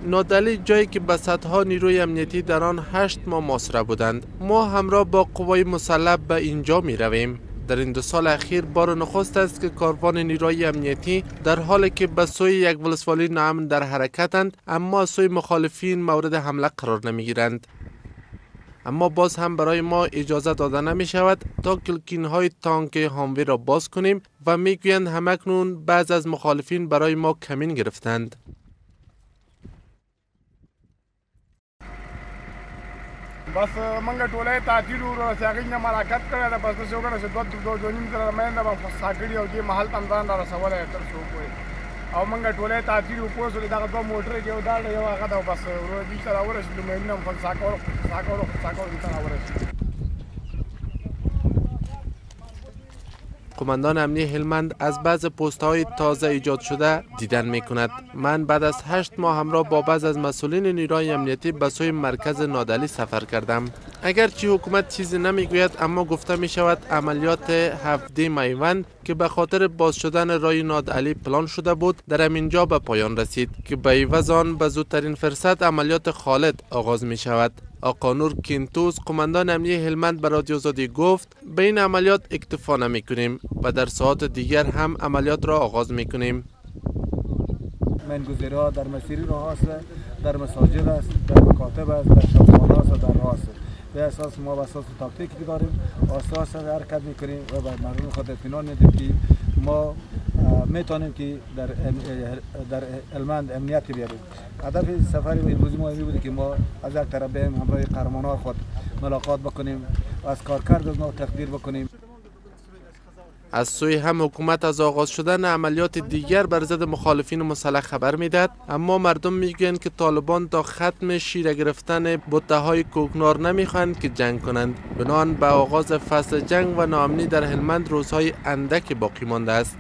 نادعلی جایی که به صدها نیروی امنیتی در آن 8 ماه محاصره بودند. ما همراه با قوای مسلح به اینجا می رویم. در این 2 سال اخیر بار نخست است که کاروان نیروی امنیتی در حالی که به سوی یک ولسوالی ناامن در حرکتند، اما سوی مخالفین مورد حمله قرار نمیگیرند. اما باز هم برای ما اجازه داده نمی شود تا کلکین های تانک هاموی را باز کنیم و میگویند همکنون بعض از مخالفین برای ما کمین گرفتند. بس منګه ټوله تعطیل ورو چې هغې نه ملاقات کړی ده، بس داسې وکړه چې 2-2.5 زره مین ده به ساکړي او دې محل ته هم ځان را رسولی تر څو پورې. او منګه ټوله تعطیل وپوه شولې، دغه 2 موټر کې یو دا یو هغه ده، بس ورو دې ته راورسېدلو، مینونه هم خپل ساکول دې ته راورسېدلو. قماندان امنی هلمند از بعض پست‌های تازه ایجاد شده دیدن می‌کند. من بعد از 8 ماه همراه با بعض از مسئولین نیروهای امنیتی به سوی مرکز نادعلی سفر کردم. اگرچه حکومت چیزی نمیگوید، اما گفته می شود عملیات 7 میوند که به خاطر باز شدن راه نادعلی پلان شده بود در همینجا به پایان رسید که به عوض آن به زودترین فرصت عملیات خالد آغاز می شود. آقا نور کینتوز قماندان امنی هلمند به رادیو آزادی گفت به این عملیات اکتفا نمی کنیم و در ساعات دیگر هم عملیات را آغاز می کنیم. منگذرها در مسیر راه است، در مساجد است، در مکاتب است، در شبخانه است و در راه است. به اساس ما به اساس تاکتیکی که داریم اساس حرکت میکنیم و به مردم خود اطمینان میدیم که ما میتونیم که در هلمند امنیت بیاریم. هدف سفر امروزی ما این بود که ما از یک طرف بریم همراه قهرمانان خود ملاقات بکنیم و از کارکرد از ما تقدیر بکنیم. از سوی هم حکومت از آغاز شدن عملیات دیگر بر ضد مخالفین مسلح خبر میدهد، اما مردم میگویند که طالبان تا ختم شیره گرفتن بوته های کوکنار نمیخواهند که جنگ کنند. بنابراین به آغاز فصل جنگ و ناامنی در هلمند روزهای اندک باقی مانده است.